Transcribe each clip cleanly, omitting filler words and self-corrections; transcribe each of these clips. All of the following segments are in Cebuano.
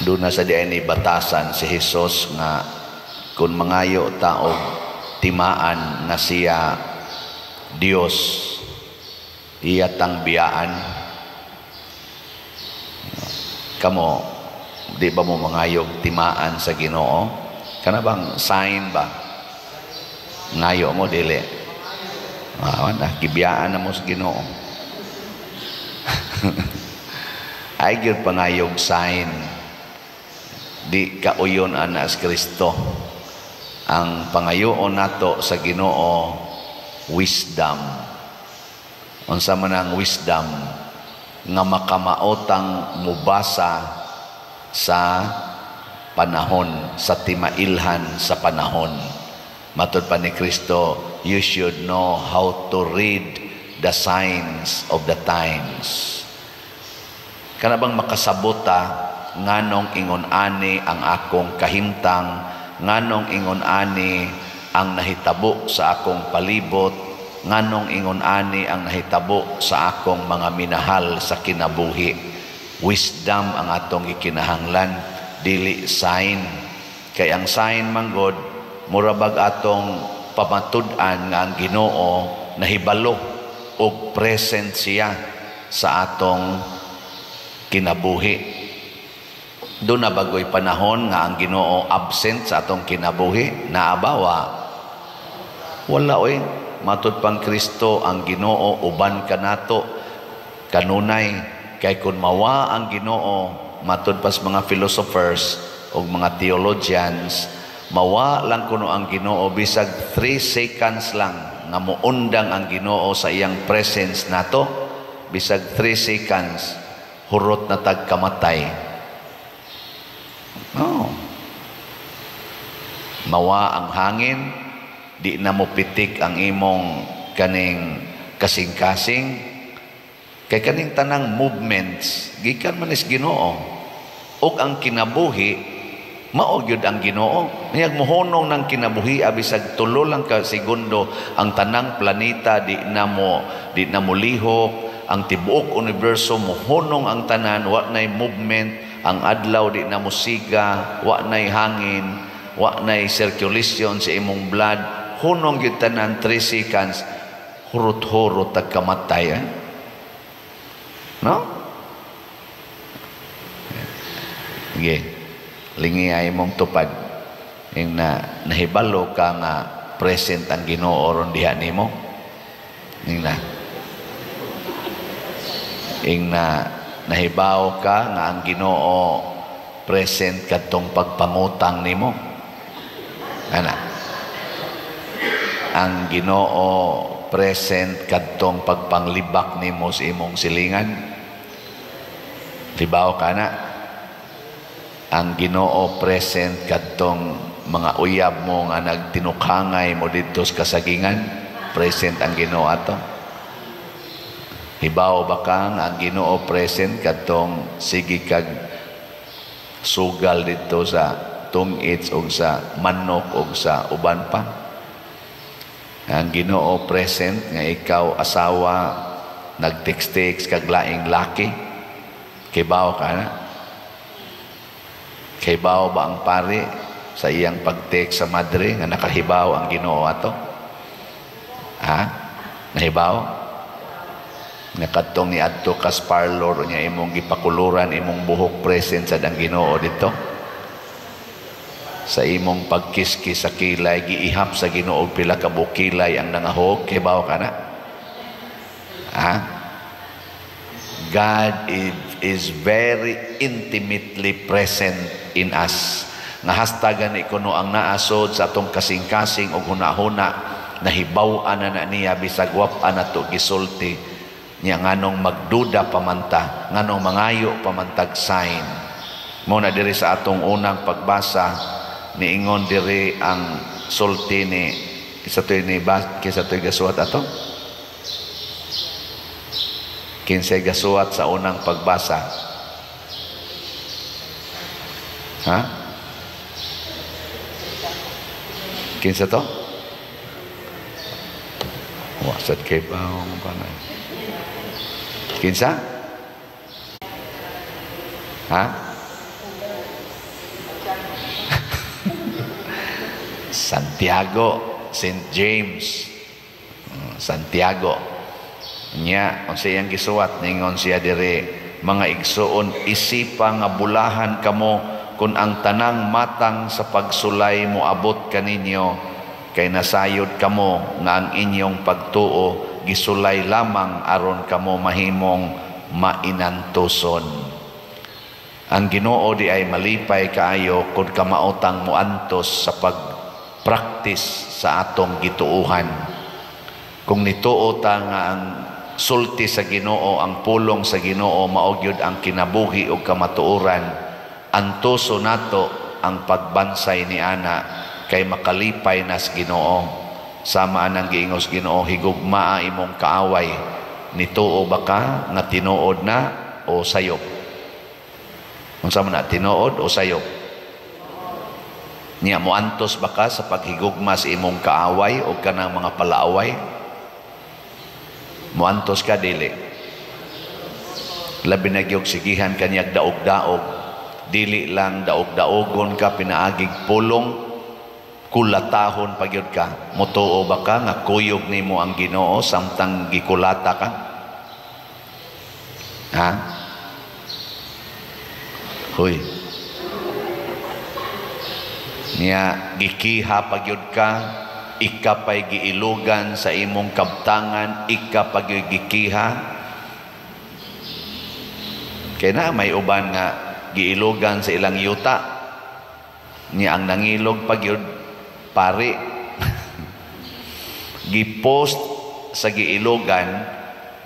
Duna sa diay ni batasan si Hesus nga kung mangayo ta og timaan nga siya Dios, iya tang biyaan. Kamo, di ba mo mangayog timaan sa Ginoo? Kana bang sign ba? Ngayo mo, dili? Ah, na, gibiyaan na mo sa Ginoo. Ay gyud pangayog sign. Di kauyon ana sa Kristo. Ang pangayoon nato sa Ginoo, wisdom. Unsa man ang wisdom? Nga makamaotang mubasa sa panahon, sa timailhan sa panahon. Matod pa ni Kristo, you should know how to read the signs of the times. Kana bang makasabota nganong ingon ani ang akong kahimtang, nganong ingon ani ang nahitabo sa akong palibot, nganong ingon ani ang nahitabo sa akong mga minahal sa kinabuhi. Wisdom ang atong gikinahanglan, dili sign. Kay ang sign manggod, mura bag atong pamatud-an nga ang Ginoo nahibalo og present siya sa atong kinabuhi. Doon na bagoy panahon nga ang Ginoo absent sa atong kinabuhi? Naabawa? Wala oy. Matud pang Kristo, ang Ginoo uban kanato kanunay. Kay kun mawa ang Ginoo, matud pas mga philosophers o mga theologians, mawa lang kuno ang Ginoo bisag 3 seconds lang nga muundang ang Ginoo sa iyang presence nato, bisag 3 seconds, hurot na tag kamatay. No. Mawa ang hangin, di na mo pitik ang imong kaning kasing-kasing. Kay kaning tanang movements gikan man is Ginoo. Ug ang kinabuhi mao gyud ang Ginoo. Niyag mohunong ng kinabuhi bisag tulo lang ka segundo, ang tanang planeta di na mo lihok, ang tibuok universo mohunong ang tanan, wa nay movement, ang adlaw di na mo siga, wa nay hangin, wa nay circulation sa imong blood, hunong gyud tanan 3 seconds, hurot-hurot tag kamatay. Eh? No? Sige. Lingi ay mong tupad. Yung na, nahibalo ka nga present ang Ginoo ron diha nimo. Yung na. Ing na nahibaw ka nga ang Ginoo present kadtong pagpangutang nimo. Ana. Ang Ginoo present kadtong pagpanglibak nimo sa imong silingan. Hibaw ka na. Ang Ginoo present kadtong mga uyab mo nga nagtinukangay mo didto sa kasagingan. Present ang Ginoo ato. Hibaw ba ka nga ang Ginoo present kadtong sige kag sugal didto sa tungits o sa manok o sa uban pa? Ang Ginoo present nga ikaw asawa nagtext-text kag laing laki. Kibaw ka na? Kibaw ba ang pari sa iyang pag-text sa madre nga nakahibaw ang Ginoo ato? Ha? Nahibaw? Nga kadtong niadto kas parlor niya imong gipakuluran imong buhok, present sad ang Ginoo dito? Sa imong pagkiskis sa kilay, giihap sa Ginoo pila ka bukilay ang nangahog, kibaw ka na? Ha? God is very intimately present in us. Nga hastagan ni kuno ang naasod sa atong kasing-kasing og hunahuna, nahibaw-an na na niya bisag wa pa nato gisulti niya. Nganong magduda pamanta? Nganong mangayo pamantag sign? Mo na diri sa atong unang pagbasa, niingon diri ang sulti ni isa to'y ni ba, kinsa to'y gasuwat ato? Kinsay gasuwat sa unang pagbasa? Ha? Kinsa to? Wasat kay paong panay. Kinsa? Ha? Santiago, St. James. Santiago. Nya, unsa iyang gisuwat, ningon siya diri, "Mga igsuon, isipa nga bulahan kamo kung ang tanang matang sa pagsulay moabot kaninyo, kay nasayod kamo nga ang inyong pagtuo gisulay lamang aron kamo mahimong mainantuson." Ang Ginoo di ay malipay kaayo kung kamaotang moantos sa pag-practice sa atong gituuhan. Kung nituo ta nga ang sulti sa Ginoo, ang pulong sa Ginoo mao gyud ang kinabuhi ug kamatuoran, antuso nato ang pagbansay ni ana kay makalipay nas Ginoo. Sama anang giingos Ginoo, "Higugmaa imong kaaway." Nituo ba ka nga tinuod na o sayop? Unsa man na, tinuod o sayop? Niya, moantos ba ka sa paghigugma sa imong kaaway o kanang mga palaaway? Moantos ka, dili? Labi na gyud sigihan kanyag daog-daog. Dili lang daog-daogon ka pinaagig pulong, kulatahon pa gyud ka. Motuo ba ka nga kuyog nimo ang Ginoo samtang gikulata ka? Ha? Hoy. Niya, gikiha pa gyud ka, ika pa'y giilugan sa imong kabtangan, ika pa gyud gikiha. Kaya na may uban nga giilugan sa ilang yuta. Niya, ang nangilog pa gyud pari. Gipost sa giilugan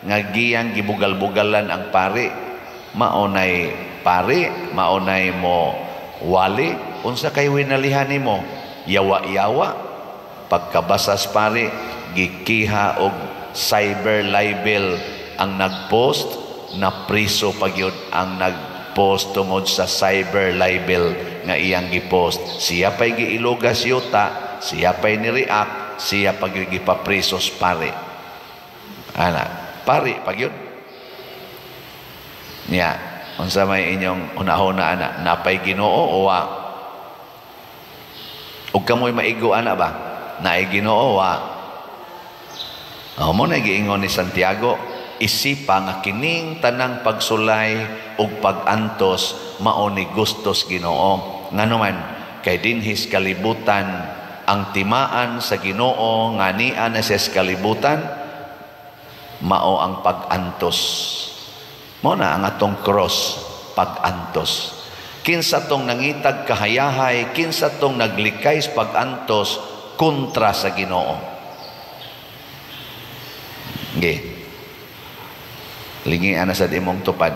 nga giyang gibugal-bugalan ang pari. Maunay pari, maunay mo wali, unsa kay winalihan nimo? Yawa-yawa. Pagkabasas pari, gikiha og cyber libel ang nagpost, na priso pa gyud ang nagpost tungod sa cyber libel nga iyang gipost. Siya pa'y giilugas yuta, siya pa'y ni-react, siya pa gyud gipaprisos pari. Ana, pari pa gyud. Niya, unsa may inyong hunahuna ana, napay Ginoo o wa? Ug kamoy maigo ana ba? Naay Ginoo wa? Oh, mo na giingon ni Santiago, isipa nga kining tanang pagsulay ug pagantos mao ni gustos Ginoo. Ngano man kay dinhis kalibutan ang timaan sa Ginoo nga nia na sa kalibutan mao ang pagantos. Mao na ang atong cross, pagantos. Kinsa tong nangitag kahayahay, kinsa tong naglikay sa pagantos, kontra sa Ginoo. Ge. Lingian na sa imong tupad.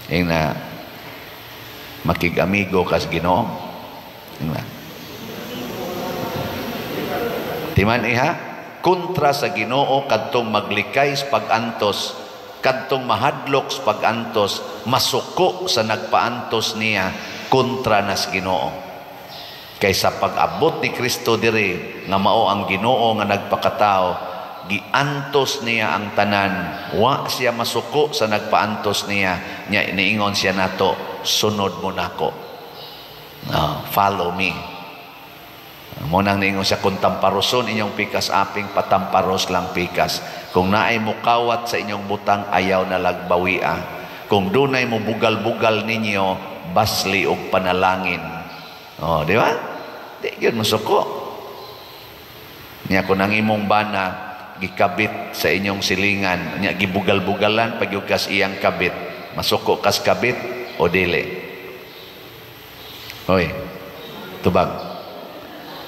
Ing na makig-amigo kas Ginoo. Ing na. Timan iha, kontra sa Ginoo kadtong maglikay sa pagantos, kadtong mahadlok sa pagantos, masuko sa nagpaantos niya, kontra nas Ginoo. Kaysa pag-abot ni Kristo diri nga mao ang Ginoo nga nagpakatao, giantos niya ang tanan, wa siya masuko sa nagpaantos niya. Nya niingon siya nato, "Sunod mo nako." Follow me. Mo nang niingon siya, "Kung tamparoson inyong pikas aping, patamparos lang pikas. Kung naay mukawat sa inyong butang, ayaw na lagbawia. Kung dunay mo bugal-bugal ninyo, basli og panalangin." Oh, di ba? Di gyud masuko. Nya kung ang imong bana gikabit sa inyong silingan, nya gibugal-bugalan pag kas iyang kabit, masuko kas kabit o dili? Hoy, tubag.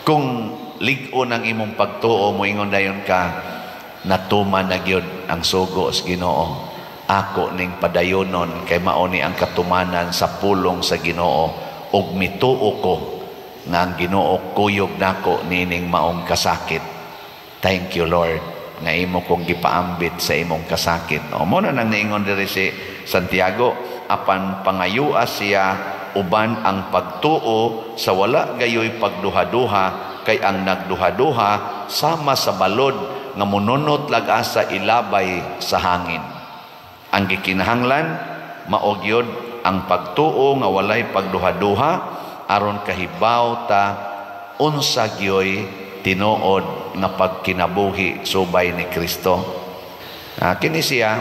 Kung lig-on ang imong pagtuo, moingon dayon ka, "Natuman na gyud ang sugo sa Ginoo. Ako ning padayonon kay mao ni ang katumanan sa pulong sa Ginoo, ug mituo ko nga ang Ginoo kuyog nako nining maong kasakit. Thank you, Lord, nga imo kong gipaambit sa imong kasakit." O mo na nang niingon diri si Santiago, apan pangayua siya uban ang pagtuo sa wala gayoy pagduha-duha, kay ang nagduha-duha sama sa balod nga mununot lag-asa ilabay sa hangin. Ang gikinahanglan mao gyud ang pagtuo nga walay pagduha-duha aron kahibaw ta unsa gyoy tinuod nga pagkinabuhi subay ni Kristo. Kini siya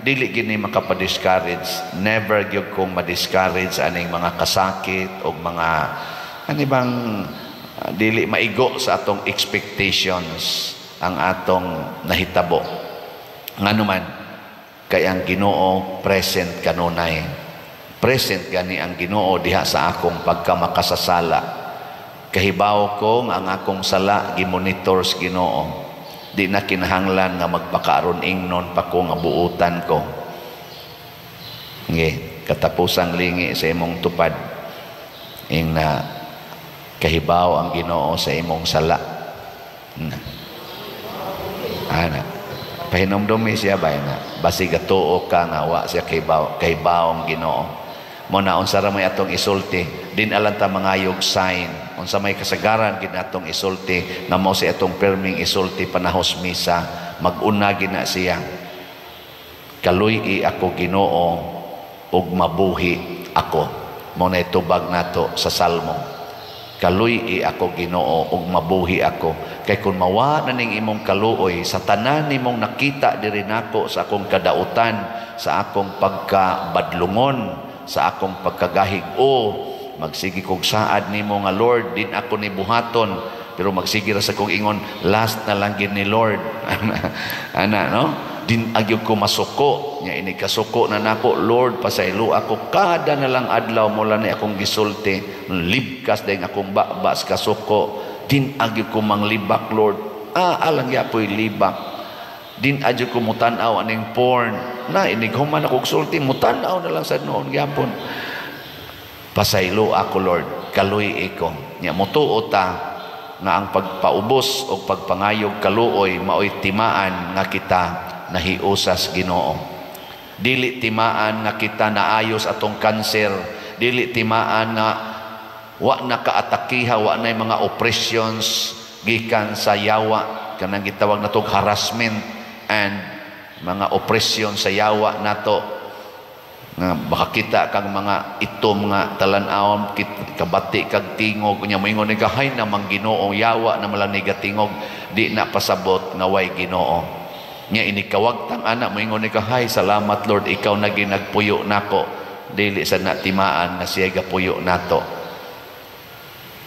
dili gini makapa-discourage. Never gyud kong ma-discourage aning mga kasakit o mga ani bang dili maigo sa atong expectations ang atong nahitabo. Ngano man kay ang Ginoo present kanunay. Present gani ang Ginoo diha sa akong pagkamakasasala. Kahibaw ko nga ang akong sala gimonitor sa Ginoo. Di na kinahanglan nga magpakaaron ingnon pa ko nga buutan ko. Nge, katapusang lingi sa imong tupad ing na kahibaw ang Ginoo sa imong sala. Ana. Pahinumdumi siya ba na basig gatuo ka nga wa siya kahibaw, kahibaw ang Ginoo. Mo na unsa ra may atong isulti, din alang ta mangayog sign, unsa may kasagaran gid atong isulti nga mao si atong perming isulti panahos misa, mag-una gina siya. Kaluy-i ako, Ginoo, ug mabuhi ako. Mo na itubag nato sa Salmo. Kaluy-i ako, Ginoo, ug mabuhi ako. Kay kun mawa na ning imong kaluoy sa tanan nimong nakita diri nako sa akong kadautan, sa akong pagkabadlungon, sa akong pagkagahig, o magsige kog saad nimo nga Lord, din ako ni buhaton, pero magsige ra sa kog ingon, last na lang gid ni Lord. Ana, no? Din agyo ko masuko nya, ini kasuko na nako, Lord, pasaylo ako. Kada na lang adlaw mo lang ni akong gisulti, libkas dayong akong babas kasuko. Din agyo ko manglibak, Lord. Alang yapoy libak. Din adyo ko mutan-aw aning porn na inig human ako sulti, mutan-aw na lang sa noon gyapon. Pasaylo ako, Lord, kaluy ko. Nya motuo ta nga ang pagpaubos o pagpangayog kaluoy maoy timaan nga kita nahiusas Ginoo. Dili timaan nga kita naayos atong kanser, dili timaan nga wa na kaatakiha, wa na mga oppressions gikan sa yawa, kanang gitawag natong harassment and mga oppression sa yawa nato, nga baka kita kang mga itom nga talan-awon, kabati kag tingog, unya moingon ni ka, hay namang Ginoo, yawa na malang tingog. Di na pasabot nga way Ginoo. Nya inikawagtang ana, moingon ni ka, hay salamat Lord, ikaw na ginagpuyo nako. Dili sa na timaan nga siya gapuyo nato.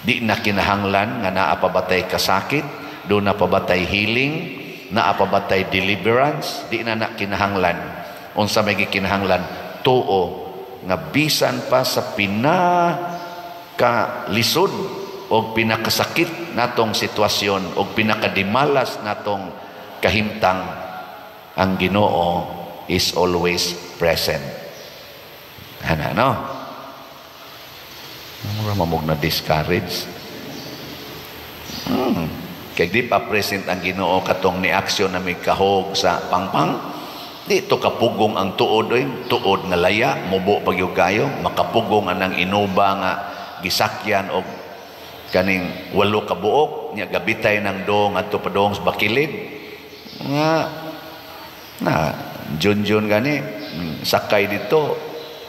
Di na kinahanglan nga naa pa batay kasakit, do na pabatay healing, naa pa batay deliverance, di na na kinahanglan. Unsa may gikinahanglan? Tuo nga bisan pa sa pinakalisod o pinakasakit natong sitwasyon o pinakadimalas natong kahimtang, ang Ginoo is always present. Ana, no? Mura mamog na discourage. Kay di pa present ang Ginoo katong ni aksyon na may kahog sa pangpang. Di to kapugong ang tuod oy, tuod nga laya, mubo pag kayo, makapugong anang inuba nga gisakyan og kaning 8 ka buok, nya gabitay ng dong adto padong sa bakilid. Nga na jun-jun gani sakay dito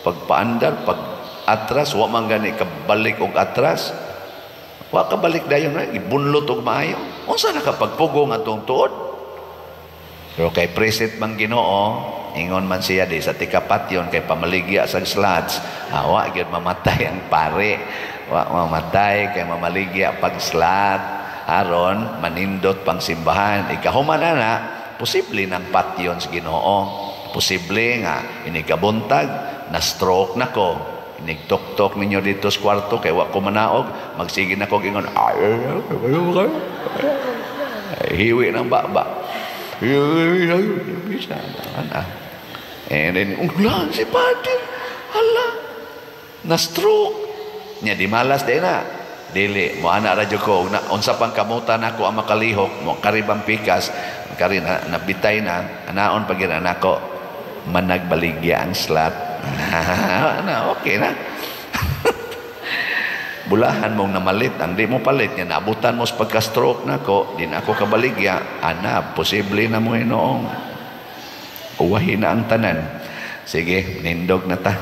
pagpaandar, pag atras, wa man gani kabalik og atras. Wa kabalik dayon na ibunlot og maayo. Unsa na kapagpugong atong tuod? Pero kay present man Ginoo, ingon man siya di sa tikapatyon kay pamaligya sa slots, wa gyud mamatay ang pare. Wa mamatay kay mamaligya pag slot, aron manindot pang simbahan. Ikahuman ana, posible nang patyon sa Ginoo. Posible nga inigabuntag na stroke nako. Inigtok-tok ninyo dito sa kwarto kay wa ko manaog, magsige na ko ingon, hiwi ng baba. And then, unglan si Father, hala, na stroke. Nya di malas din na. Dili, mo ana radyo ko, unsa pang kamutan ako ang makalihok, mo karibang pikas, kari na, nabitay na, anaon pag nako, managbaligya ang slot. Na, okay na. Bulahan mong namalit, ang di mo palit, nga naabutan mo sa pagka-stroke nako, di na ako kabaligya, ana, posible na mo hinoong uwahin na ang tanan. Sige, nindog na ta.